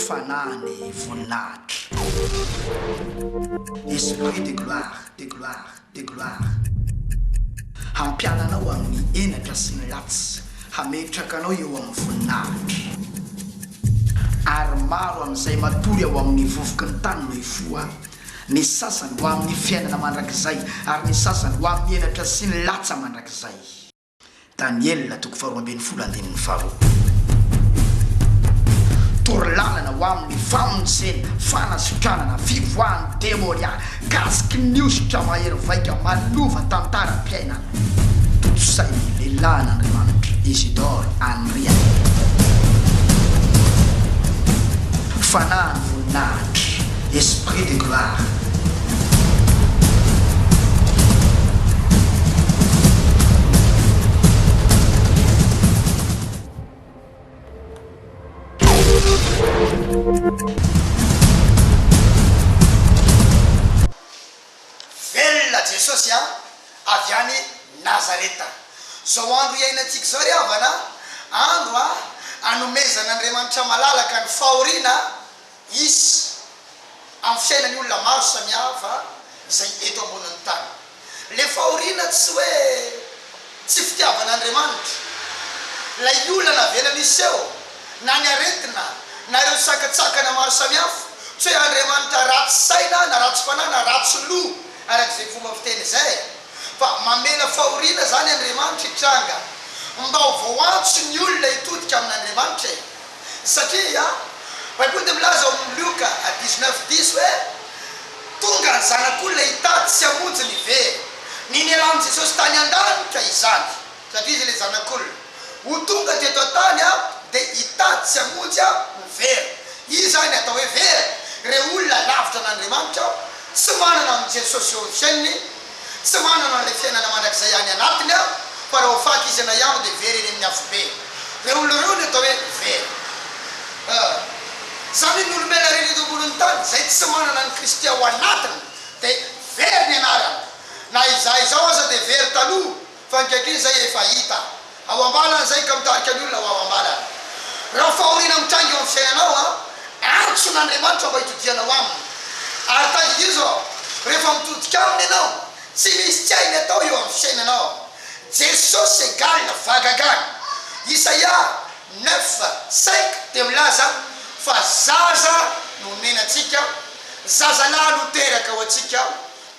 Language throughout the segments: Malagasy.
Fanahin'ny voninahitra. Esprit de gloire, de gloire, de gloire. Hampiala anao amin'ny henatra sy ny latsa, hametraka anao eo amin'ny voninahitra. Ary maro amin'izay matory ao amin'ny vovoky ny tany no hifoha, ny sasany ho amin'ny fiainana mandrakizay, ary ny sasany ho amin'ny henatra sy ny latsa mandrakizay. Daniela toko faharoa ambin'ny folo andininy faharoa. Torolalana ho amin'ny famonjena, fanasitranana, fivoahan'ny demonia, kasiky ny hosotra mahery vaika manova tantaram-piainana. Tontosain'ny lehilahin'Andriamanitra, Isidore Andriana. Fanahin'ny voninahitra, Esprit de gloire. Velona Jesosy a! Avy any Nazareta. Zao andro iainantsika izao ry havana a, andro a, anomezan'Andriamanitra malalaka ny fahoriana hisy amin'ny fiainan'ny olona maro samihafa izay eto ambonin'ny tany. Ilay fahoriana tsy hoe tsy fitiavan'Andriamanitra. Ilay olana avelany hiseho, na ny aretina, na ireo sakantsakana maro samihafa, tsy hoe Andriamanitra ratsy saina na ratsy fanahy na ratsy loha araka izay fomba fiteny izay, fa mamela fahoriana izany Andriamanitra hitranga mba ho voaantso ny olona hitodika amin'Andriamanitra e! Satria Baiboly dia milaza ao amin'ny Lioka dix-neuf dix hoe, Tonga ny Zanak'olona hitady sy hamonjy ny very. Ny nialan'i Jesosy tany an-danitra izany, satria Izy ilay Zanak'olona. Ho tonga teto an-tany dia hitady sy hamonjy ny very. Iza ny atao hoe very? Ireo olona lavitra an'Andriamanitra, tsy manana an'i Jesosy eo amin'ny fiainany, Tsy manana an'ilay fiainana mandrakizay any anatiny aho, fa raha ho faty izy anay aminy dia very eny amin'ny afobe. Ireo olona ireo no atao hoe very. Izany hoe ny olombelona rehetra eto ambonin'ny tany izay tsy manana an'i Kristy ao anatiny dia very ny anarany. Na izahay izao aza dia very taloha fa ankehitriny izay efa hita. Ao ambalany izay ka mitarika ny olona ho ao ambalany. Raha fahoriana mitranga eo amin'ny fiainanao an, antson'Andriamanitra mba hitodihanao aminy. Ary tadidio izao, rehefa mitodika aminy ianao, tsy misy tsy hainy atao eo amin'ny fiainanao. Jesosy égale fahagagana. Isaia 9, 5 dia milaza fa zaza no omena antsika, zazalahy no teraka ho antsika,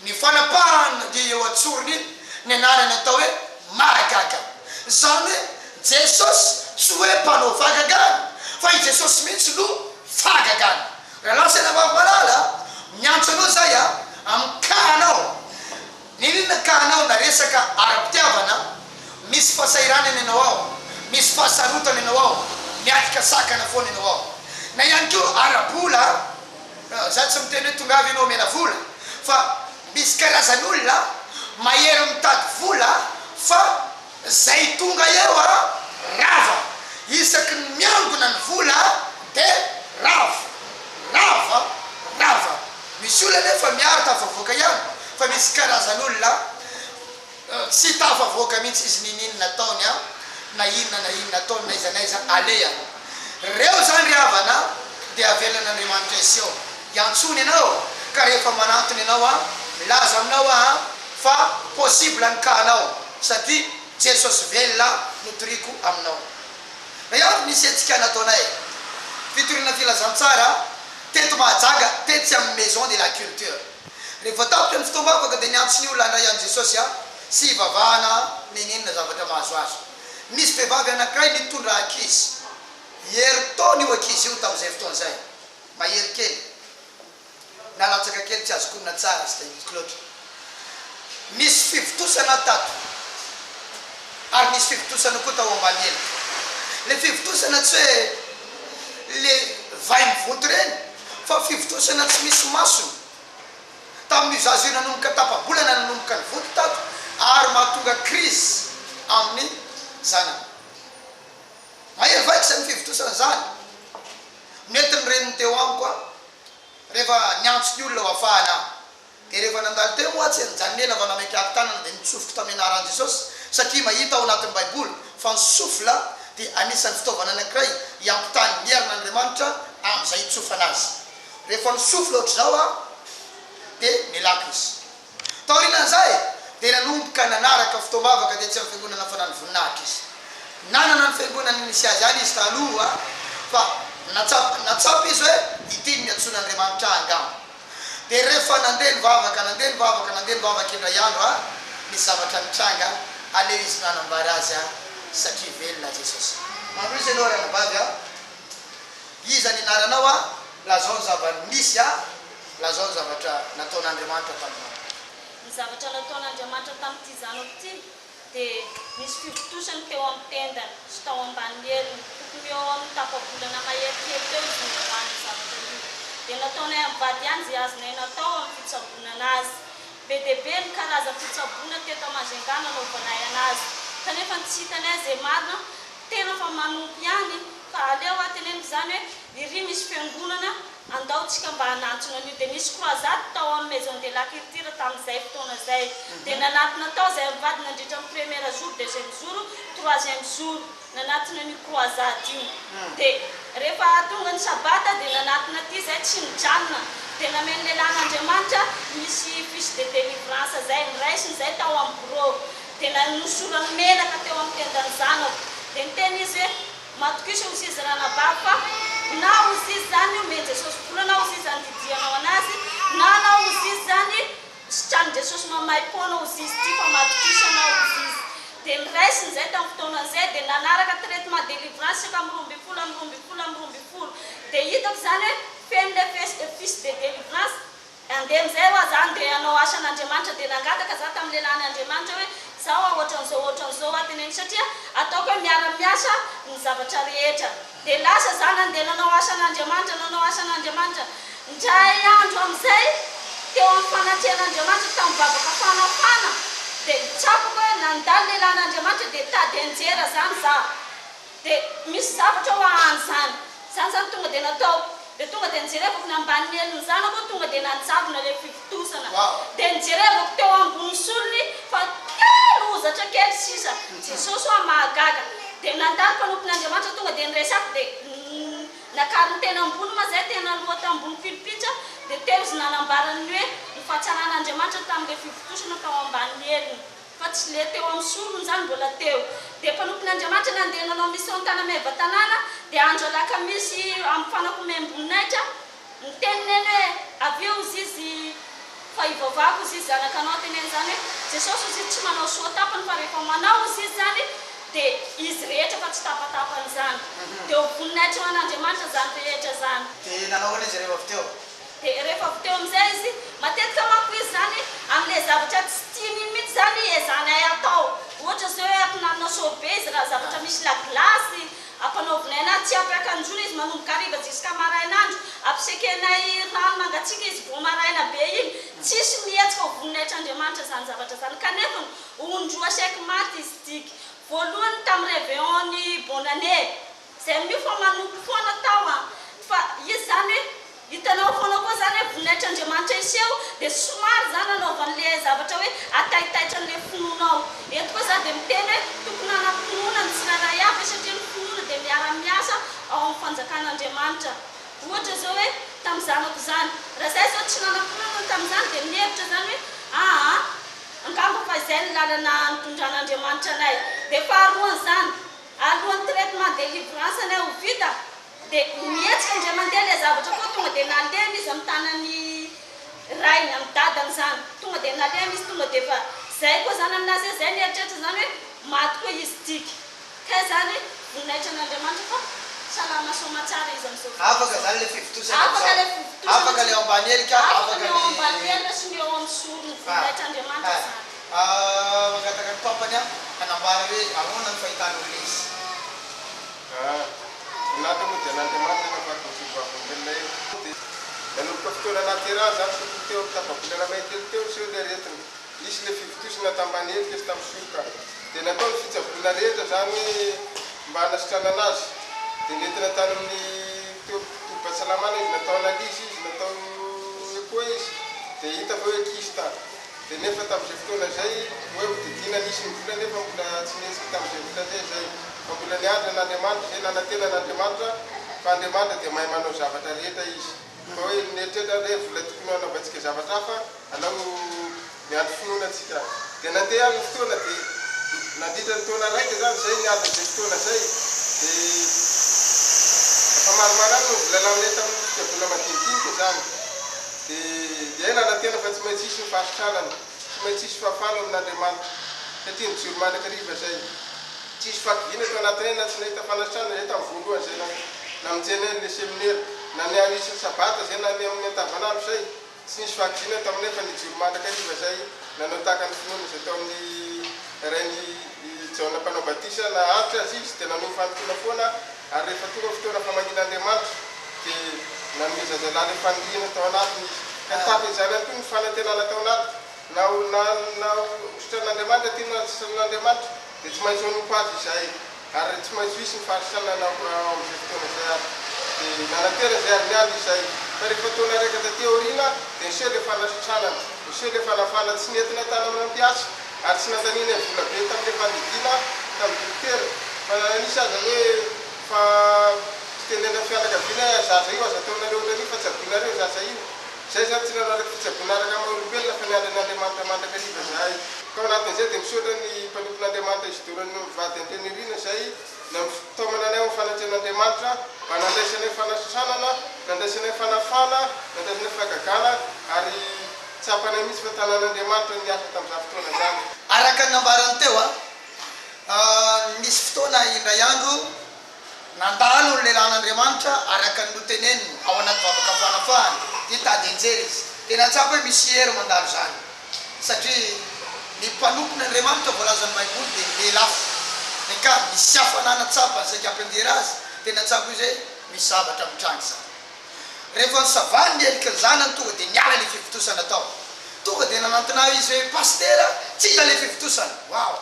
Ny fanapahana dia eo an-tsorony ny anarany atao hoe mahagaga. Izany hoe Jesosy tsy hoe mpanao fahagagana fa i Jesosy mihitsy no fahagagana. Rahalahy sy anabavy malala a, miantso anao izay a, amin'ny cas-nao. N'inon'inona cas-nao na resaka ara-pitiavana, misy fahasahiranana ianao ao, misy fahasarotana ianao ao, miatrika sakana foana ianao ao. Na ihany koa ara-bola. Za tsy miteny hoe tongava ianao omena vola fa misy karazan'olona mahery mitady vola fa zay tonga eo rava, isaky ny miangona ny vola de rava, rava, rava. Misy olona nefa miaro tafavoaka ihany fa misy karazan'olona Tsy tafavoaka mihitsy izy niniana nataony an, na inona na inona ataony n'aiza n'aiza alehany. Reo zany ry havana dia avelan'Andriamanitra hiseho, hiantsoany ianao ka rehefa manantona ianao an, milaza aminao aho an fa possible ny cas nao satria Jesosy velona no toriko aminao. Ray andro nisy hetsika nataonay fitoriana filazantsara teto Mahajanga tetsy amin'ny Maison de la Culture. Rehefa tapitra ny fotoam-bavaka dia niantso ny olona handray an'i Jesosy sy hivavahana n'inon'inona zavatra mahazo azy. Nisy vehivavy anankiray nitondra ankizy. Herintaona io ankizy io tamin'izay fotoana izay. Mahery kely. Na latsaka kely tsy azoko onona tsara, tsy tadidiko loatra. Nisy fivontosana tato. Ary nisy fivontosana koa tao ambany helika. Ilay fivontosana tsy hoe ilay vay mivonto ireny fa fivontosana tsy misy masony. Tamin'io zaza io nanomboka tapa-bolana nanomboka nivonto tato ary mahatonga crise amin'ny zanany. Mahery vaika izany fivontosana izany. Nentin'ny reniny teo amiko aho rehefa niantso ny olona ho afahana aho. Dia rehefa nandalo teo moa aho tsy nijanona ela fa nametrahako tanana dia nitsofiko tamin'ny anaran'i Jesosy satria mahita ao anatin'ny baiboly fa ny souffle dia anisan'ny fitaovana anankiray hiampitany ny herin'Andriamanitra amin'ny. Amin'izay hitsofana azy. Rehefa nisofla ohatr'izao aho dia nialako izy. Taorianan'izay dia nanomboka nanaraka fotoam-bavaka tetsy amin'ny fiangonana Fanan'ny Voninahitra izy. Nanana ny fiangonana nisy azy ihany izy taloha fa natsapa natsapa izy hoe ity no niantsoan'Andriamanitra ahy angamba. Dia rehefa nandeha nivavaka, nandeha nivavaka, nandeha nivavaka indray andro aho, nisy zavatra nitranga, aleo izy no hanambara azy aho satria velona Jesosy. Mandroso ianao ranabavy a! Iza ny anaranao a? Lazao ny zava-nisy a! Lazao ny zavatra nataon'Andriamanitra taminao. Ny zavatra nataon'Andriamanitra tamin'ity zanako ity dia nisy fivontosany teo amin'ny tendany sy tao ambanin'ny heriny, tokony eo amin'ny tapa-bolana mahery kely teo izy no nivoahan'io zavatra io. Dia nataonay amin'ny vady ihany izay azonay natao amin'ny fitsaboana anazy. Be dia be ny karazam-pitsaboana teto Majunga nanaovanay anazy, kanefa ny tsy hitanay izay marina, tena fa manompo ihany, fa aleo aho teneniko izany hoe iry misy fiangonana, Andao tsika mba hanantona an'io. Dia nisy croisade tao amin'ny Maison de la Culture tamin'izay fotoana izay. Dia nanatona tao izahay mivady nandritra ny première jour, deuxième jour, troisième jour. Nanatona an'io croisade io. Dia rehefa tonga ny sabata dia nanatona aty izahay tsy nijanona. Dia namen'ny lehilahin'Andriamanitra misy fiche de délivrance izay. Noraisiny izay tao amin'ny bureau. Dia nosorany menaka teo amin'ny tendan'ny zanako. Dia niteny izy hoe. Matokisa hozy izy ranabavy fa na hozy izy zany omen Jesosy vola na hozy izy andidianao anazy na na hozy izy zany sitranin Jesosy mamaimpoana hozy izy ty fa matokisa na hozy izy de noraisiny zay tam fotoanany zay de nanaraka traitement délivrance isaka am 12 am 12 am 12 de hitako zany hoe feno le fiche de délivrance Andeha amizay hoa za andeha hanao asan Andriamanitra dia nangataka za tamin'ny lehilahin Andriamanitra hoe za hoa ohatran'izao ohatran'izao hoa teneno satria ataoko hoe miara miasa ny zavatra rehetra dia lasa za nandeha nanao asan Andriamanitra nanao asan Andriamanitra ndray andro amizay teo amin'ny fanatrehan Andriamanitra tamin'ny vavaka fanafana dia tsapako hoe nandalo lehilahin Andriamanitra dia tady anjera zany za Dia misy zavatra hoa any zany. Zany zany tonga dia natao. Dia tonga dia nijerevako ny ambanin'ny helin'ny zanako tonga dia nanjavona ilay fivontosana. Dia nijerevako teo ambony solony fa kely hozatra kely sisa. Jesosy hoa mahagaga. Dia nandalo mpanompon'Andriamanitra tonga dia niresako dia nakariny tena ambony ma zay tena aloha tambony pilipitra dia teo izy nanambara ny hoe ny fahatsaran'Andriamanitra tamin'ilay fivontosana tao ambanin'ny heliny. Fa tsy le teo amin'ny sorony zany mbola teo. Dia mpanompon'Andriamanitra nandeha nanao mission tany Maevatanàna, dia andro alakamisy amin'ny fanakomem-boninahitra, niteny neny hoe avia hozy izy fa hivavahako hozy izy zanakanao, teneno zany hoe Jesosy hozy izy tsy manao soa tapany fa rehefa manao hozy izy zany dia izy rehetra fa tsy tapatapany zany. Dia ho voninahitra ho an'Andriamanitra zany rehetra zany. Dia nanao ahoana izy ireo avy teo? Dia rehefa avy teo amin'izay izy, matetika manko izy izany amin'ilay zavatra tsy tiany iny mihitsy izany ezahanay atao. Ohatra izao hoe ampinanina sorbet izy raha zavatra misy la glace, ampanaovinay anazy, tsy ampiakanjoina izy manomboka hariva jusqu'à marain'andro, ampisekenay rano mangatsiaka izy vao maraina be iny. Tsisy mihetsika ho voninahitr'Andriamanitra izany zavatra izany. Kanefa ondroa saiky maty izy diky. Voalohany tamin'ny réveillon-n'ny bonne année. Zay amin'io fa manompo foana tao an! Fa izy zany hoe hitanao foana koa zany hoe voninahitr'Andriamanitra hiseho dia somary zany anaovan'le zavatra hoe hataitaitra an'le finoanao. Eto koa za dia miteny hoe tokony hanam-pinoana ny tsirairay avy satria ny finoana dia miara-miasa ao amin'ny fanjakan'Andriamanitra. Ohatra zao hoe tamin'ny zanako izany, raha zay zao tsy nanam-pinoana tamin'izany dia mihevitra zany hoe aa angamba fa izay ny lalana nitondran'Andriamanitra anay. Dia faharoan'izany, Alohan'ny traitement délivrance anay ho vita dia mihetsika indray mandeha ilay zavatra koa tonga dia nalemy izy amin'ny tanan'ny rainy, amin'ny dadany izany, tonga dia nalemy izy tonga dia efa zay koa izany aminazy hoe zay ny eritreritra izany hoe maty koa izy tiky kay izany voninahitra an'Andriamanitra fa salama soamatsara izy amin'izao fotoana Afaka izao. izany ilay fivontosana Afaka amin'izao. ilay fivontosana Afaka tsy ilay ao ambany helika, afaka afaka ny eo ny ambany helika sy ny eo amin'ny sorony Ah, voninahitra Andriamanitra ah. izany. Mangataka ny papany aho hanambara hoe ahoana ny fahitanao ilay izy. Voninahitra mody an'Andriamanitra navaky ny volombavolombelona io. Dia nanomboka fotoana nahaterahany izany tokony teo amin'ny tapa-bolana may kely teo niseho ilay aretina. Nisy ilay fivontosana tambany helika sy tamin'ny soroka. Dia natao ny fitsaboana rehetra izany hoe mba hanasitranana azy. Dia nentina tany amin'ny tobim-pahasalamana izy, natao analyse izy, natao echo izy, dia hita fa hoe kyste. Dia nefa tamin'izay fotoana izay, hoe hodidiana nisy ny vola nefa mbola tsy nihetsika tamin'izay vola izay izay. Fa mbola niandry an'Andriamanitra izay, nanantena an'Andriamanitra. Fa Andriamanitra dia mahay manao zavatra rehetra Izy. Fa hoe nieritreritra ary hoe vola tokony hanaovantsika zavatra hafa, alao miandry finoana tsika. Dia nandeha ary ny fotoana dia nandritra ny taona raika izany izay niandry an'izay fotoana izay dia efa maromaro ihany no vola laninay tamin'ny fitsaboana madinidinika izany. Dia dia nanantena fa tsy maintsy hisy ny fahasitranana, tsy maintsy hisy fahafahana ao amin'Andriamanitra satria nijoro mandrakariva izay. Tsy hisy fahakiviana tao anatinay na tsy nahita fanasitranana izay tamin'ny voalohany izay namonjenay an'ilay seminera, na ny isan'ny sabata izay na ny amin'ny andavanandro izay. Tsy nisy fahakiviana taminay fa nijoro mandrakariva izay nanao tahaka ny finoana izay tao amin'ny rain'i Jaona Mpanao Batisa. Na antitra aza izy dia nanohy fanompoana foana ary rehefa tonga ny fotoana famangian'Andriamanitra dia nanome zazalahy ilay faniriana tao anatiny izy. Ka tahaka izany ihany koa ny fanantenana tao anatiko. Na ho na na ho sitran'Andriamanitra ity na tsy sitran'Andriamanitra dia tsy maintsy hanompo Azy izahay. Ary tsy maintsy ho hisy ny fahasitranana ao amin'izay fotoana izay ary. Dia nanantena izay ary niandry izahay. Fa rehefa taona iraika taty aoriana dia niseho ilay fanasitranana, niseho ilay fanafahana tsy nentina tany amin'ny mpiasa ary tsy nandanianay vola be tamin'ilay fandidiana tamin'ny dokotera. Fa na nisy aza ny hoe fa fitenenan'ny fianakaviana hoe zaza io aza ataonareo ohatran'io fa tsaboinareo zaza io. Izay izany tsy nanaraka fitsaboana araka ny maha olombelona fa niandry an'Andriamanitra mandrakariva izahay. Tao anatin'izay dia misaotra ny mpanompon'Andriamanitra Isidoro mivady Andrianirina izay nampitaomana anay ao amin'ny fanatrehan'Andriamanitra mba nandraisanay fanasitranana, nandraisanay fanafana, nandraisanay fahagagana ary tsapanay mihitsy fa tanan'Andriamanitra no niasa tamin'izany fotoana izany. Araka ny nambarany teo, nisy fotoana indray andro Nandalo ny lehilahin'Andriamanitra araka ny noteneniny ao anaty vavaka fanafahana, dia tady hianjera izy. Dia nahatsapa hoe misy hery mandalo izany, satria ny mpanompon'Andriamanitra voalazan'ny Baiboly dia lelafo. Ka nisy hafanana tsapany saika hampianjera azy, dia nahatsapa izy hoe misy zavatra mitranga izany. Rehefa nosavany ny heliky ny zanany, tonga dia niala ilay fivontosana tao. Tonga dia nanantona ahy izy hoe, Pasitera, tsy hita ilay fivontosana. Wow!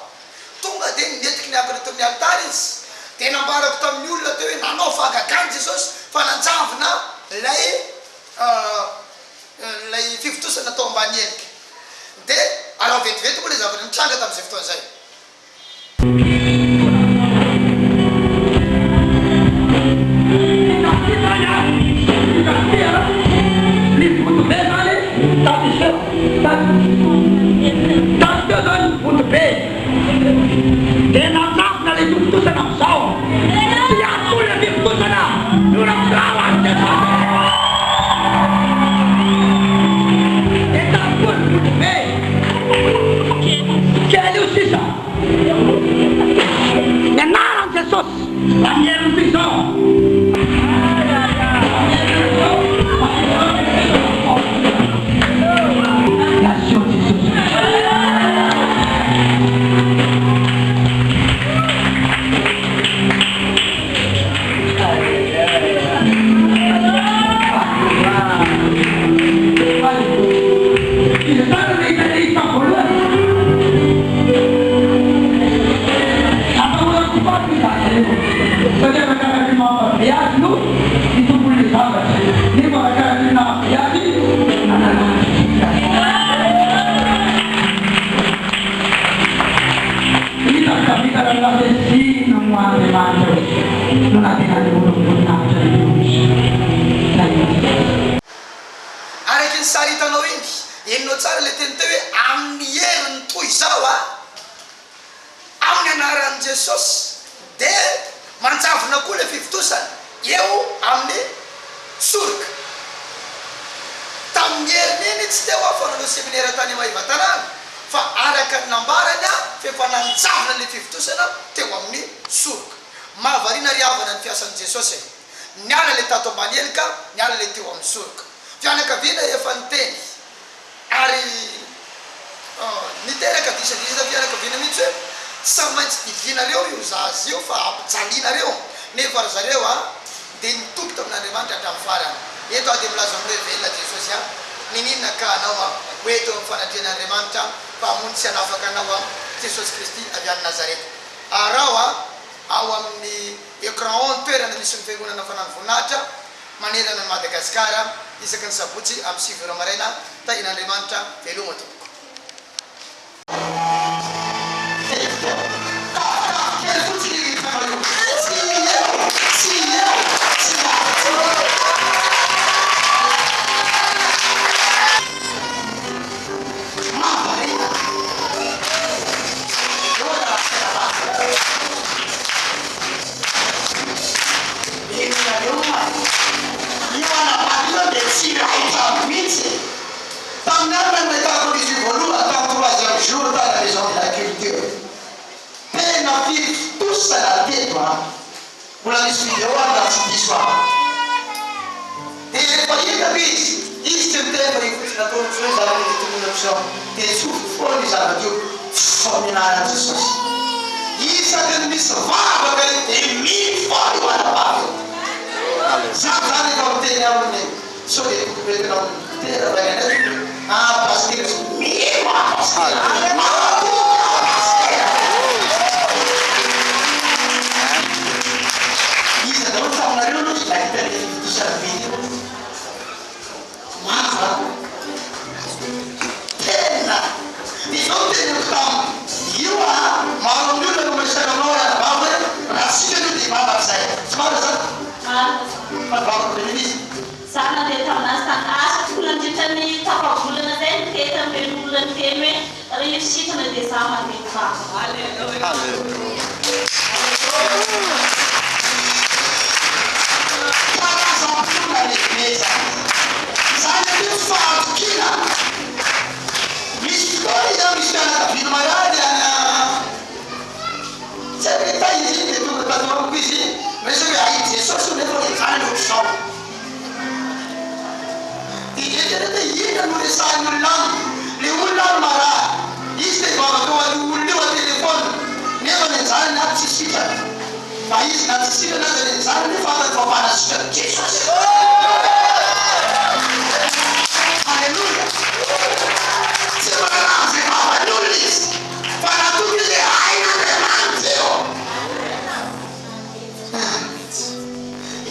Tonga dia nihetiky niakatra teo amin'ny alitara izy, dia nambarako tamin'ny olona teo hoe nanao fahagagana Jesosy fa nanjavona ilay ilay fivontosana tao ambany helika. Dia araho vetivety moa ilay zavatra nitranga tamin'izay fotoana izay. Dia nanjavona ilay fifontosana amin'izao. Tsy azo ilay fifontosana no nampizaho azy Jesosy. Dia tany koa ny vody be. Kely io sisa. Ny anaran'i Jesosy. Amin'ny herin'ny prison. Satria arakaraka ny maha-be azy no hitomboan'ilay zavatra, nefa arakaraka ny naha-be azy no nananany fitsipika azy. Hitako fa vita rahalahy hoe inona moa Andriamanitra hoe no nandehandehoana voninahitra ny Nosy na inona. Araky ny sary hitanao iny, henonao tsara ilay teny teo hoe amin'ny heriny toy izao a! Amin'ny anaran'i Jesosy dia manjavona koa ilay fivontosana eo amin'ny soroka. Tamin'ny heriny iny tsy teo aho fa nanao seminera tany Maevatanàna fa araka ny nambarany aho fa efa nanjavona ilay fivontosana teo amin'ny soroka. Mahavariana ry havana ny fiasan'i Jesosy e! Niala ilay tato ambany helika, niala ilay teo amin'ny soroka. Fianakaviana efa niteny. Ary niteraka disadisa fianakaviana mihitsy hoe tsy maintsy didianareo io zaza io fa ampijalianareo, nefa ry zareo a dia nitoky tamin'Andriamanitra hatramin'ny farany. Eto aho dia milaza aminao hoe velona Jesosy a, niniana ka anao a ho eto amin'ny fanatrehan'Andriamanitra fa hamonjy sy hanafaka anao a Jesosy Kristy avy any Nazareta. Araho a ao amin'ny ecran ao ny toerana misy ny fiangonana Fanano Voninahitra. Manerana an'i Madagasikara isaky ny sabotsy amin'ny 9 ora maraina Tahian'Andriamanitra Veloma tompoko. Tafitafy kely fotsiny io hitanao io. Tsy eo, tsy eo, tsy Tamin'ny alina no nahitako an'izy io voalohany tamin'ny troisième jour tany la maison de la culture. Tena fifontosana teto an! Mbola misy video any raha tsy diso aho. Dia efa hitako izy, izy tsy miteny fa io fotsiny ataony tsy hoe zavatra mety tononako izao. Dia tsofiko foana io zavatra io, fa amin'ny anaran'i Jesosy. Isaky ny misy vavaka io dia mino foana io anabavy io. Za zany efa miteny aminy sao dia tokony hoentina amin'ny dokotera va ianay tompoko? Ah pasitera tsy mino aho pasitera. Matoky aho pasitera. Iza daholo taminareo no nahita ilay fivontosana video? Maro an! Tena! Izao no teneniko taminy, io an, maro amin'ny olona no miresaka aminao ry anabavy hoe raha tsy sitrana io dia hivavaka izahay. Tsy marina izany? Marina izany. Fa nivavaka be mihitsy izy. Za nandeha tamin'azy tany asa tokony nandritra ny tapa-bolana zay nitety an'ireny olona niteny hoe rehefa sitrana dia za mandeha mivavaka. Karazam-pinoana lehibe izany. Izany anie tsy fahatokiana. Misy fotoana izy an, misy fianakaviana marary any an, tsy haiko hoe taiza izy iny dia tonga tato amiko izy, miresaka hoe hay Jesosy io nefa izany ohatr'izao. Dia eritrereto hoe inona no resahin'ny olona aminy. Ilay olona ary marary. Izy te hivavaka ho an'io olona io an-telefaonina. Nefa ny anjarany ary tsy sitrana. Na izy na tsy sitrana aza ny anjarany fantany fa mpanasitrana Jesosy. Aleloia! Tsy miraharaha izay vavan'ny olona izy. Fa natoky izy hoe hain'Andriamanitra io.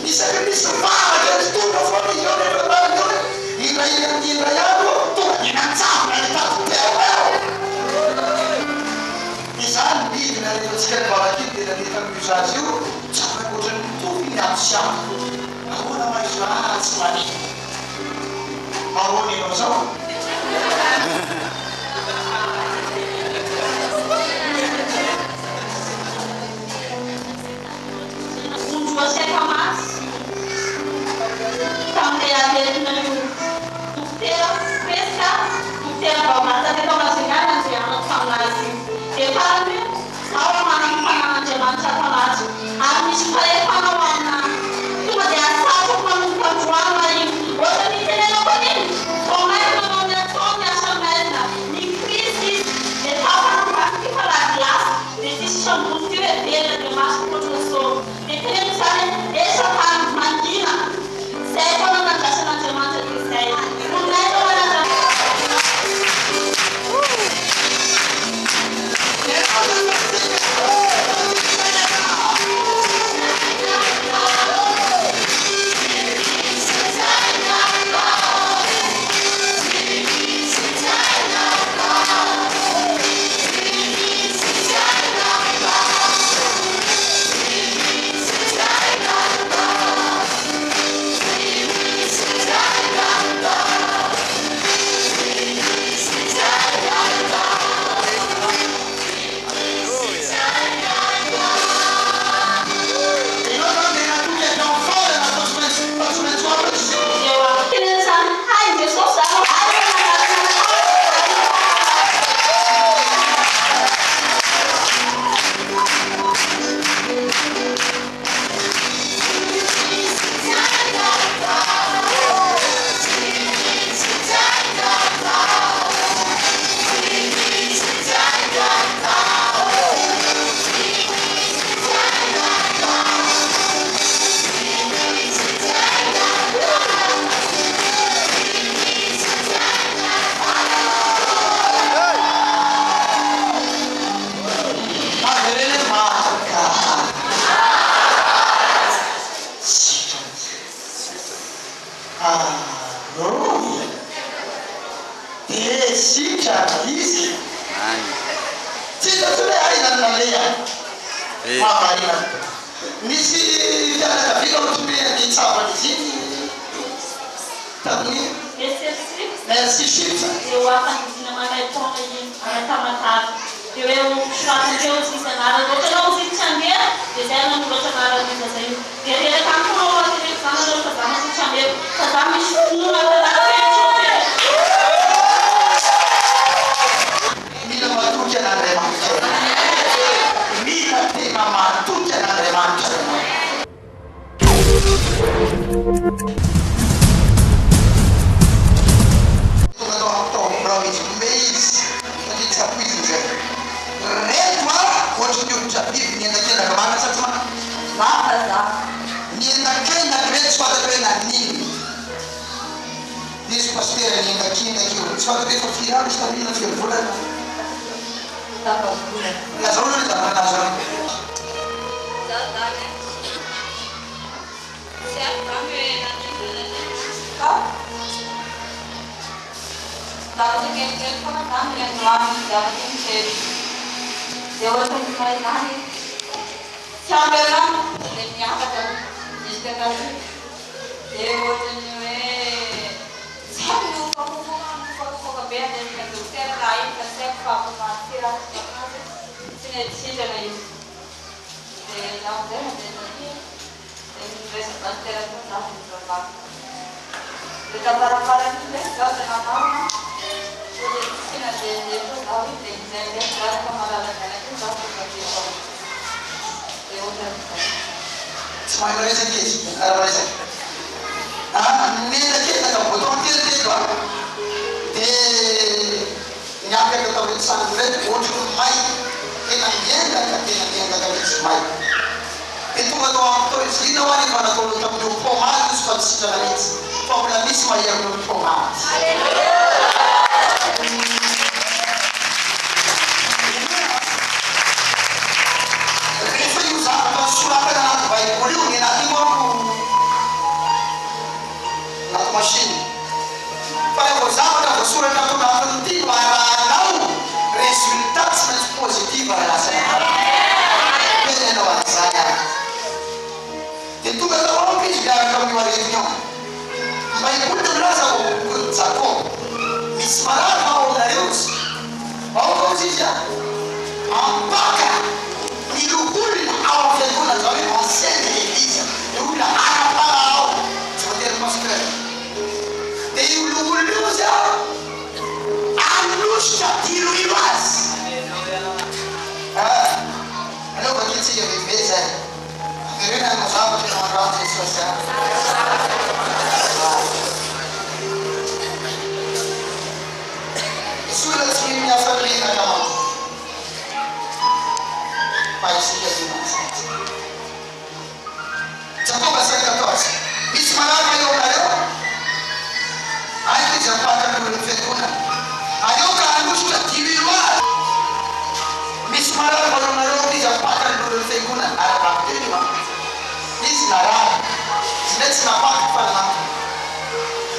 Isaky ny misy vavaka ny tonga foana izy eo rehefa tany eo hoe indray indray andro tonga dia nanjavona ny tato teo eo. Izany midina rehefa tsika nivavaka iny dia nandeha tamin'io zaza io tsapako ohatran'ny mitovy ny ato sy ato. Ahoana ma izy io? Ah tsy maninona. Ahoana ianao zao? Ondroa sy Akamasy tamin'ilay aretina io. Dokotera Presca, dokotera vao lasa teto Majunga nandrianako tamin'azy io. Dia farany io, zaho aho manana ny fanan'Andriamanitra ato anatiko ary misy fahefana ao aminahy. Tonga dia asatako manomboka androany aho io. Ohatran'ny nitenenako an'iny, vao mainka manao ny ataony ny asa maizina. Ny krizy izy, dia tapany ambany ity fa la glace. Dia tsisy sambony ty hoe velona dia maso otrany zao. Dia teneno izany hoe eh satana mangina. Zay foana no andrasan'Andriamanitra dia zay. Voninahitra ho an'Andriamanitra. Teneno izany, hay Jesosy zany hay Avereno hoe mahagaga. Sitrana. Aleloia. Dia sitrana izy. Tsy hita intsony hoe aiza no nalehany. Mahavariana. Nisy fianakaviana ohatran'ny hoe andeha hitsabo an'izy iny tamin'ny Merci Chips. Dia ho afa-nidina maimaim-poana iny any Tamatave. Dia hoe ho soratany teo izy misy anarany. Ohatra anao izy iny tsy handeha, dia izay no nanoratra anaran'io zaza io. Dia reraka amiko anao raha teneniko izany nareo fa za manko tsy handeha. Fa za misy finoana ato anaty feno tsy ho tena. Nisy pasitera niendakendaka eo. Tsy fantatro efa firy andro izy tamin'iny na firy volana. Tapa-bolana. Lazao aloha ny zavatra nahazo anao. Izaho izany an, tsy haiko izany hoe naninona na inona fa zavatra kelikely foana izany no iandohan'ny zavatra iny dia dia ohatran'ny may izany tsy ampy rano dia miakatra jusque taty. Dia ohatran'ny hoe tsy haiko mihofakofoka mihofakofoka be any amin'ny dokotera raha iny fa tsy haiko fa pommade raha tsy pommade tsy nety sitrana izy. Dia izaho amin'izay nandeha taty dia niresaka pasitera koa izaho dia nivavaka. Dia tamparamparan'iny indray izaho tena marina ohatran'ny tsy nandehandeha koa izaho iny dia indraindray miaraka malala-janaka iny izaho tonga aty an-trano. Dia ohatran'izay. Tsy mahay miresaka izy raha miresaka. Ah, niendakendaka bouton kely teto an, dia niakatra tamin'ireto sandriny ireto, ohatry ny may, tena miendaka, tena miendaka mihitsy, may. Dia tonga tao amiko tao izy, inona hoa ny efa nataonao tamin'ireo pomade izy fa tsy sitrana mihitsy, fa mbola misy mahery noho ny pomade. Rehefa io zavatra soratana anaty baiboly io, ny anaty io manko anaty machine. Fa raha vao zavatra voasoratra ato anatin'ity no arahanao, résultat tsy maintsy positive raha lasa ianao. Teny ianao an'izany ary. Dia tonga tao amiko izy miaraka amin'io aretina io. Ny Baiboly dia milaza ao amin'ny bokin'i Jakoba, Misy marary va ao aminareo? Izy. Aoka hozy izy hampaka ny loholona ao amin'ny fiangonana, izany hoe ancien de l'eglise, ny olona ara-panahy ao, tsy voatery pasteur. Dia io loholona io hozy hanosika diloilo azy. Ah, aleo vakintsika vetivety izay. Avereno hanao zavatra ianao androany Jesosy a. Misy olona tsy mino ny asan'ny menaka manko. Fa isika mino an'izany. Jakoba 5 14 Misy marary va eo aminareo? Aiza izy hampaka ny olon'ny fiangonana? Aleo ka hanosika diloilo azy. Misy marary va eo aminareo? Aoka izy hampaka ny olon'ny fiangonana. Ara-bakiteny io an. Izy narary. Izy indray tsy nampaka fa nanantona.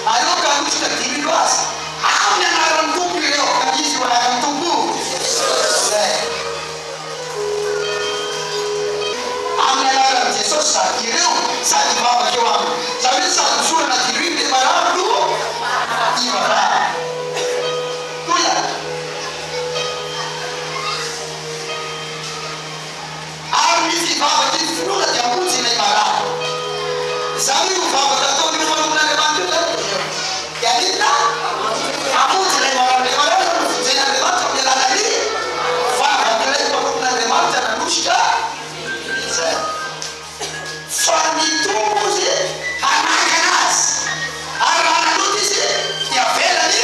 Aleo ka hanosika diloilo azy. Amin'ny anaran'ny Tompo ireo. Izy io anaran'ny Tompo. Izay. Amin'ny anaran'i Jesosy sady ireo sady hivavaka eo aminy. Izany hoe sady hosorana diloilo ilay marary no hivavahana. Toy a. Ary ny fivavaky ny finoana dia hamonjy ilay marary. Izany hoe io vavaka ataon'ireo mpanompon'Andriamanitra io izany dia haninona? Hamonjy ilay marary. Ilay marary izany no vonjen'Andriamanitra amin'ny alalan'ny vavak'ilay mpanompon'Andriamanitra nanosika izay. Fa ny Tompo izy hanangana azy, ary raha nanota izy dia havelany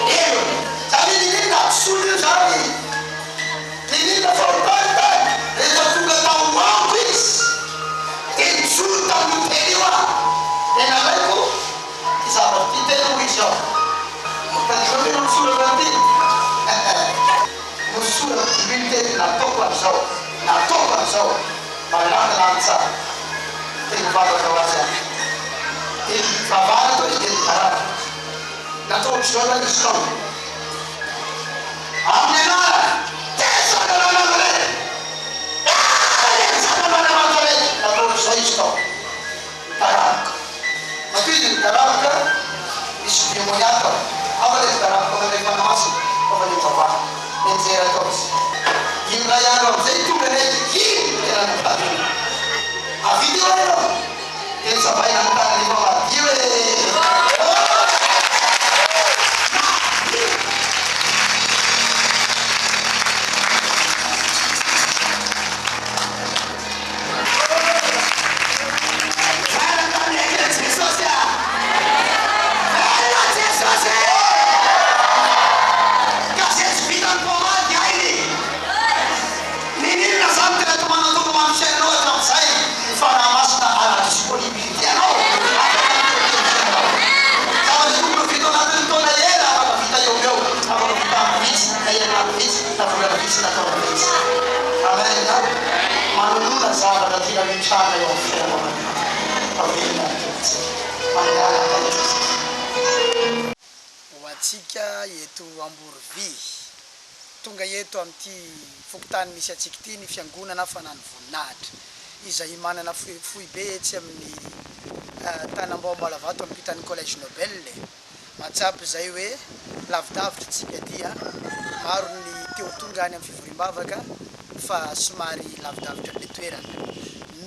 helony. Izany hoe n'inon'inona hadisoany io izany. N'inon'inona fahotany tany, rehefa tonga tao amiko izy, dia nijoro tamin'io teny io aho, dia nalaiko ity zavatra ity, tena hoy izy ao. Tadidio ve no soratra an'ity? Nosorako dimy ny teny, nataoko an'izao, nataoko an'izao, malandina any tsara. Dia nivavaka ho azy aho. Dia nivavahana tao izy dia nitaratra. Natao ohatr'izao ilay izy tao. Amin'ny anarany, tezaka Ranamana e! Tezaka Ranamana e! Natao ohatr'izao izy tao. Nitararoka. Matoa izy nitararoka, nisy demonia tao. Hafa ilay nitararoka tamin'ilay Fanahy Masina, hafa ilay nivavahana. Nianjera tao izy. Indray andro amin'izay tonga ilay iny no tena nitadiny. Avia teo ianao. Dia notsapaina ny tanany efa madio e! Madio! Velona ny eken'i Jesosy a! Velona Jesosy e! Ka izay tsy vitan'ny pomade hainy. Niniana zany tena toa manantona ho an'ny fiainanao hatramin'izay ny Fanahy Masina à la disponibilité anao afaka mitranga eo amin'ny fiainanao manokana fa velona ny Tompontsika. Manaraka an'i Jesosy. Ho antsika eto Amborovy. Tonga eto amin'ity fokontany misy antsika ity ny Fiangonana Fanano Voninahitra, izay manana foibe etsy amin'ny Tanambao Ambalavato ampitan'ny Collège Nobel. Mahatsapa izay hoe lavidavitra isika aty an! Maro ny te ho tonga any amin'ny fivoriam-bavaka fa somary lavidavitra an'ilay toerana.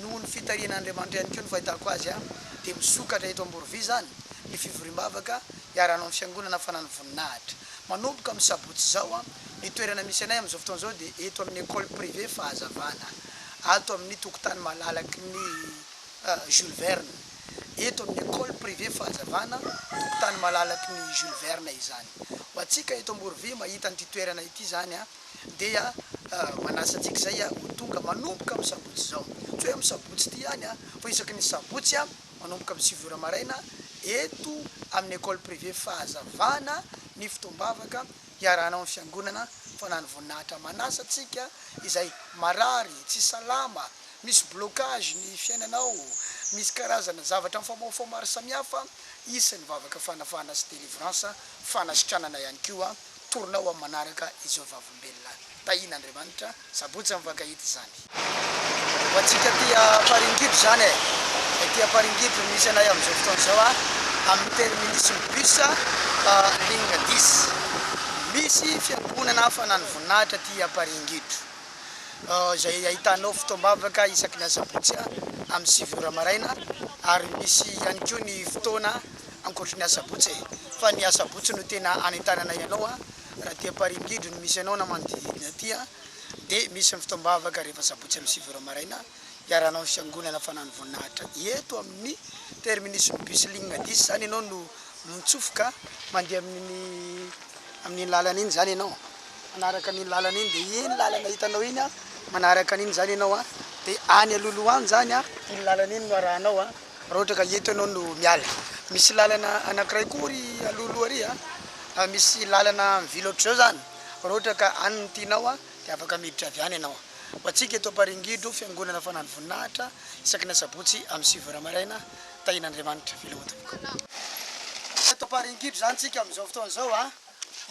Noho ny fitarihan'Andriamanitra ihany koa ny fahitako azy an, dia misokatra eto Amborovy izany ny fivoriam-bavaka iarahanao amin'ny Fiangonana Fanano Voninahitra. Manomboka amin'ny sabotsy izao an, ny toerana misy anay amin'izao fotoana izao dia eto amin'ny Ecole Privée Fahazavana, ato amin'ny tokotany malalaky ny Jules Verne. Eto amin'ny Ecole Privée Fahazavana, tokotany malalaky ny Jules Verne izany. Ho antsika eto Amborovy mahita an'ity toerana ity izany dia manasa antsika izay ho tonga manomboka amin'ny sabotsy izao. Tsy hoe amin'ny sabotsy ity ihany fa isaky ny sabotsy manomboka amin'ny 9 ora maraina eto amin'ny Ecole Privée Fahazavana ny fotoam-bavaka hiarahanao amin'ny fiangonana Fanano Voninahitra. Manasa antsika izay marary, tsy salama, misy blocage ny fiainanao, misy karazana zavatra mifamoafoa maro samihafa, hisy ny vavaka fanafahana sy délivrance, fanasitranana ihany koa, torinao amin'ny manaraka izao vavolombelona tahian'Andriamanitra, sabotsy mifankahita izany. Ho antsika aty Amparingidro izany e! Aty Amparingidro no misy anay amin'izao fotoana izao a, amin'ny terminus ny bus ligne dix. Misy fiangonana fanano voninahitra aty Amparingidro. izay ahitanao fotoam-bavaka isaky ny asabotsy amin'ny 9 ora maraina ary misy ihany koa ny fotoana ankoatry ny asabotsy e! fa ny asabotsy no tena anentanana ianao raha aty Amparingidro no misy anao na manodididina aty dia misy ny fotoam-bavaka rehefa sabotsy amin'ny 9 ora maraina hiarahanao ny fiangonana Fanano Voninahitra eto amin'ny terminus ny bus ligne dix izany ianao no mitsofoka mandeha amin'iny amin'iny lalana iny izany ianao. Manaraka an'iny lalana iny dia iny lalana hitanao iny an, manaraka an'iny izany ianao an, dia any alohaloha any izany an, iny lalana iny no arahanao an, raha ohatra ka eto ianao no miala. Misy lalana anankiray koa ry alohaloha ary an, misy lalana mivily ohatr'izao izany, raha ohatra ka any no tianao an, dia afaka miditra avy any ianao. Ho antsika eto Amparingidro, Fiangonana Fanano Voninahitra, isaky ny asabotsy amin'ny 9 ora maraina, tahian'Andriamanitra. Veloma tompoko. Eto Amparingidro izany tsika amin'izao fotoana izao an.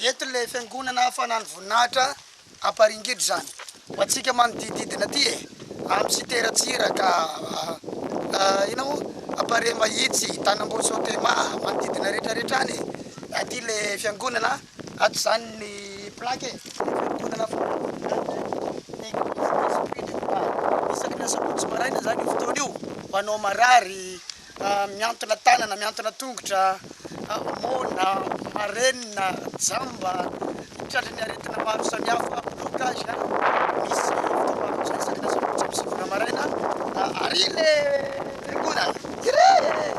Eto ilay fiangonana Fanano Voninahitra Amparingidro izany. Ho antsika manodidididina aty e, amin'ny cité Ratsiraka, inona moa, Ampare Mahitsy, Tanambao Sotema, manodidina rehetra rehetra any e. Aty ilay fiangonana, ato izany ny plaque e, fiangonana Fanano Voninahitra, Eglise Esprit de Gloire. Isaky ny asabotsy maraina izany io fotoana io, ho anao marary, Mihantona tanana, mihantona tongotra, moana, marenina, jamba, tratran'ny aretina maro samihafa, blocage, misy fotoam-bavaka isaky ny asabotsy amin'ny 9 ora maraina, ary le fiangonana, iry e!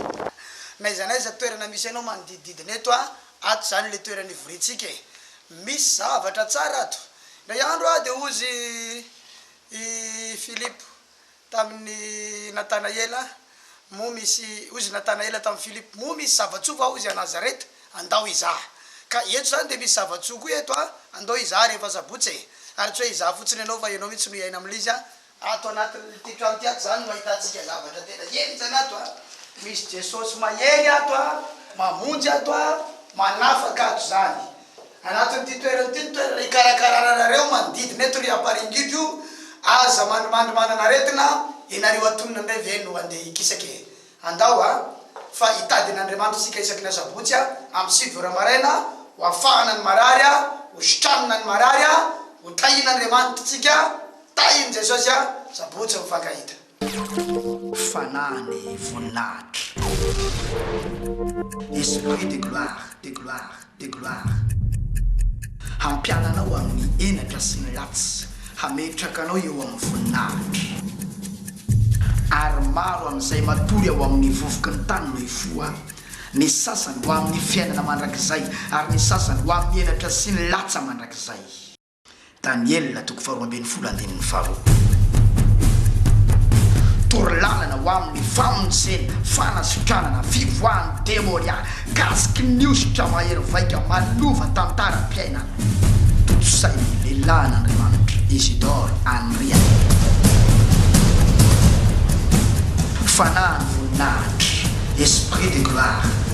N'aiza n'aiza toerana misy anao manodidididina eto a, ato izany le toerana ivoriantsika e! Misy zavatra tsara ato. Indray andro aho dia hozy i Philippe Tamin'i Natanaela, Moa misy, hozy Natanaela tamin'i Filipo, moa misy zava-tsoa va hozy a Nazareta? Andao hizaha. Ka eto izany dia misy zava-tsoa koa eto a, andao hizaha rehefa sabotsy e. Ary tsy hoe hizaha fotsiny ianao fa ianao mihitsy no hiaina amin'ilay izy a. Ato anatin'ity trano ity ato izany no ahitantsika zavatra tena henjana ato a. Misy Jesosy mahery ato a, mamonjy ato a, manafaka ato izany. Anatin'ity toerana ity ny toerana hikarakarana anareo manodidina eto ry Amparingidro io, aza mandrimandry manana aretina, ianareo antonona indray ve no andeha hikisaka e? Andao a! Fa hitady an'Andriamanitra isika isaky ny asabotsy a, amin'ny 9 ora maraina, ho afahana ny marary a, ho sitranina ny marary a, ho tahian'Andriamanitra isika, tahin'i Jesosy a, sabotsy mifankahita. Fanahy ny voninahitra. Esprit de gloire, de gloire, de gloire. Hampiala anao amin'ny henatra sy ny latsa, hametraka anao eo amin'ny voninahitra. Ary maro amin'izay matory ao amin'ny vovoky ny tany no hifoha, ny sasany ho amin'ny fiainana mandrakizay, ary ny sasany ho amin'ny henatra sy ny latsa mandrakizay. Daniela toko faharoa ambin'ny folo andininy faharoa. Torolalana ho amin'ny famonjena, fanasitranana, fivoahan'ny demonia, kasiky ny hosotra mahery vaika manova tantaram-piainana. Tontosain'ny lehilahin'Andriamanitra, Isidore Andriana. Fanahin'ny voninahitra, Esprit de gloire.